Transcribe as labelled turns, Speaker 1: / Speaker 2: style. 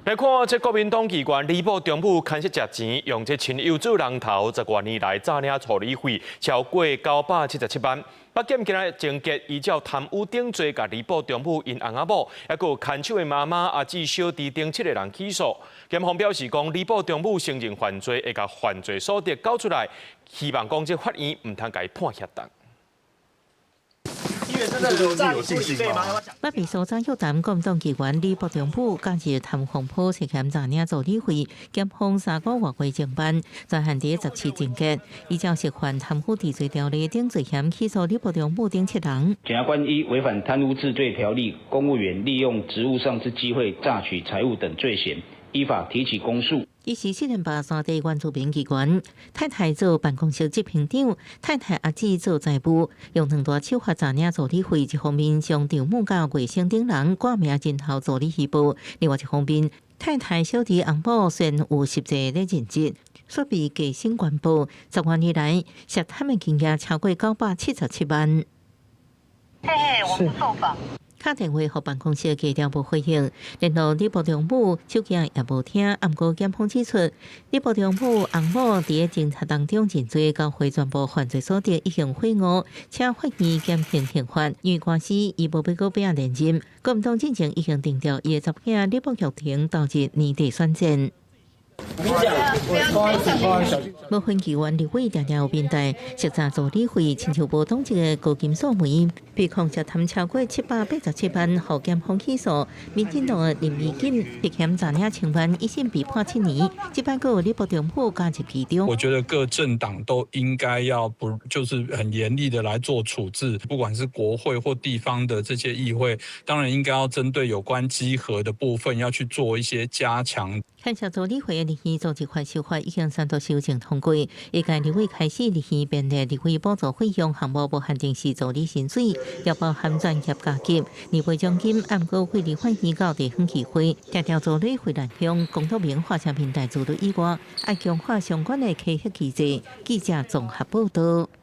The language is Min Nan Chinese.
Speaker 1: 來看這國民黨議員李寶中母牽涉食錢，用這親友做人頭，10外年來詐領助理費超過977萬。北檢今仔偵結依照貪污等罪，共李寶中母𪜶翁仔某，抑閣有牽手的媽媽、阿姊、小弟等七個人起訴。檢方表示講，李寶中母承認犯罪，會共犯罪所得交出來，希望講這法院毋通共伊判遐重。
Speaker 2: 北美所長約談國民黨議員李博中母加入貪風波涉嫌詐領助理費，檢方3個外月偵辦，專案佇17偵結，依照涉犯貪污治罪條例等罪嫌起訴李博中母等七人。
Speaker 3: 檢察官依違反貪污治罪條例，公務員利用職務上之機會詐取財物等罪嫌，依法提起公訴。
Speaker 2: 伊是四連霸三地原住民議員，太太做辦公室執行長，太太阿姊做財務，用兩大手法詐領助理費。一方面將丈母佮外甥等人掛名人頭助理虛報，另外一方面，太太小弟翁某雖然有實際咧任職，卻被假身官報，10外年來涉貪的金額超過977萬。
Speaker 4: 嘿嘿，我不受訪。
Speaker 2: 敲電話予辦公室低調無回應，聯絡李博中母手機也無聽。毋過檢方指出，李博中母翁某佇偵查當中認罪，交回全部犯罪所得已經悔悟，請法院減輕刑罰。因為官司伊無欲閣拼連任，國民黨進前已經定調伊的查某囝李博玉婷投入年底選戰。無分議員立委定定有面對，涉詐助理費，親像無黨籍的高金素梅，被控涉貪超過787萬，予檢方起訴。民進黨的林義錦涉嫌詐領千萬，一審被判7年。這擺閣有李博中母加入其中。
Speaker 5: 我覺得各政黨都應該要不就是很嚴厲的來做處置，不管是國會或地方的這些議會，當然應該要針對有關稽核的部分要去做一些加強。
Speaker 2: 牽涉助理費的人員組織法修法已經三度修正通過，下屆立委開始人員編列立委補助費用項目無限定是助理薪水，也包含專業加給、年尾獎金，按過會立法院到地方議會，定定助理費亂向，公投民化成平台制度以外，愛強化相關的稽核機制。記者綜合報道。